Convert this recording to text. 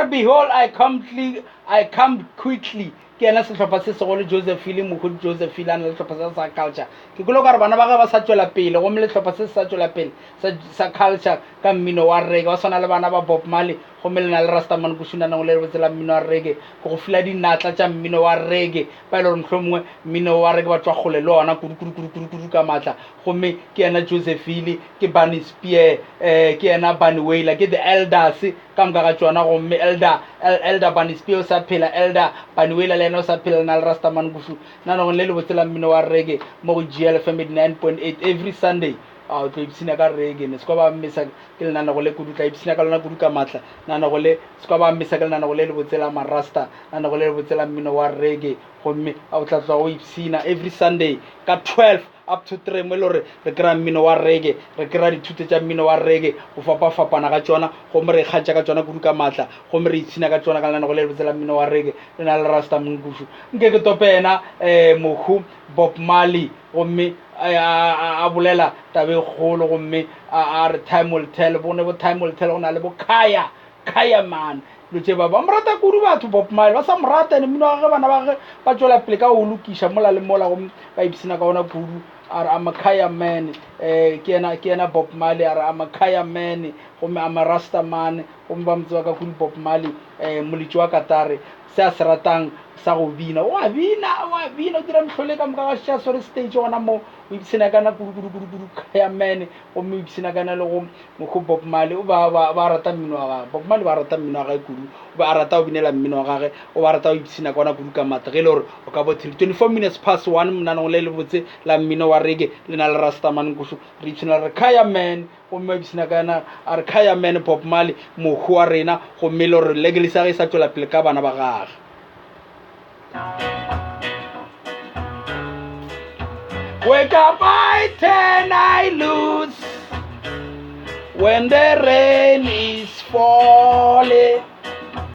Ba re behold I come, I come quickly. Ke yena sehlopha se segolo Joseph Hill, mohu Joseph Hill a na le sehlopha sa sa culture. Ke kwele o ka re bana ba gagwe ba sa tšwela pele gomme le sehlopha se se sa tšwela pele sa, sa culture ka mmino wa reggae. Ba swana le bana ba Bob Marley gomme le na le Rastaman Kushuna nangwe le lebotse la mmino wa reggae. Ke go fila dinatla tša mmino wa reggae ba e le gore mohlomongwe mmino wa reggae ba tšwa kgole le ona kudu kudu kudu kudu kudu ka maatla. Gomme ke yena Joseph Hill, ke Bunny Spear, eh, ke yena Bunny Wailer, ke the Elders ka moka ga tšona. Gomme Elder, El, Elder Bunny Spear o sa phela, Elder Bunny Wailer le yena o sa phela, le na le Rastaman Kufu. Nanogong le lebotse la mmino wa reggae mo go GLFM 89.8 every Sunday. A o tlo ipshina ka reggae ne se kwa ba mmesa ke lenanego le kudu, tla ipshina ka lona kudu ka maatla. Nanego le se kwa ba mmesa ke lenanego le lebotse la marasta, nanego le lebotse la mmino wa reggae. Gomme a o tla tloga o ipshina every Sunday ka 12 up to 3 mo e le gore re kry-a mmino wa reggae, re kry-a dithuto tša mmino wa reggae go fapafapana ga tšona, gomme re ikgantšha ka tšona kudu ka maatla, gomme re ipshina ka tšona ka lenanego le lebotse la mmino wa reggae le na le Rasta Mnkushu. Nke ke tope yena um mohu Bob Marley, gomme a, a, a bolela taba e kgolo, gomme a, a re time will tell, bone bo time will tell, go na le bo Khaya, Khaya man, dilo tše ba ba mo rata kudu batho Bob Marley ba sa mo rata ene mmino wa gagwe bana ba gagwe ba tšwela pele ka go lokiša mola le mola gomme ba ipshina ka ona kudu. A re I'm a Khaya man, eh, ke yena ke yena Bob Marley, a re I'm a Khaya man gomme I'm a Rasta man, gomme ba mo tseba ka kudu Bob Marley, eh, moletši wa katare, se a se ratang sa go bina, o a bina, o a bina, o dira mehlolo e ka moka ga šetše a swere stage gona mo, o ipshina ka yena kudu kudu kudu kudu Khaya man, gomme o ipshina ka yena le go Mokgo Bob Marley o ba ba ba rata mmino wa gagwe. Bob Marley ba rata mmino wa gagwe kudu. O be a rata go binela mmino wa gagwe. O be a rata go ipshina ka ona kudu ka matla. Ge e le gore o ka bo thele 24 minutes past 1 monanong le lebotse la mmino wa reggae le na le Rastaman Nkušu. Re ipshina re Khaya man gomme ba ipshina ka yena a re Khaya man Bob Marley mohu wa rena gomme e le gore legacy ya gagwe e sa tšwela pele ka bana ba gagwe. Wake up, I turn, I lose when the rain is falling.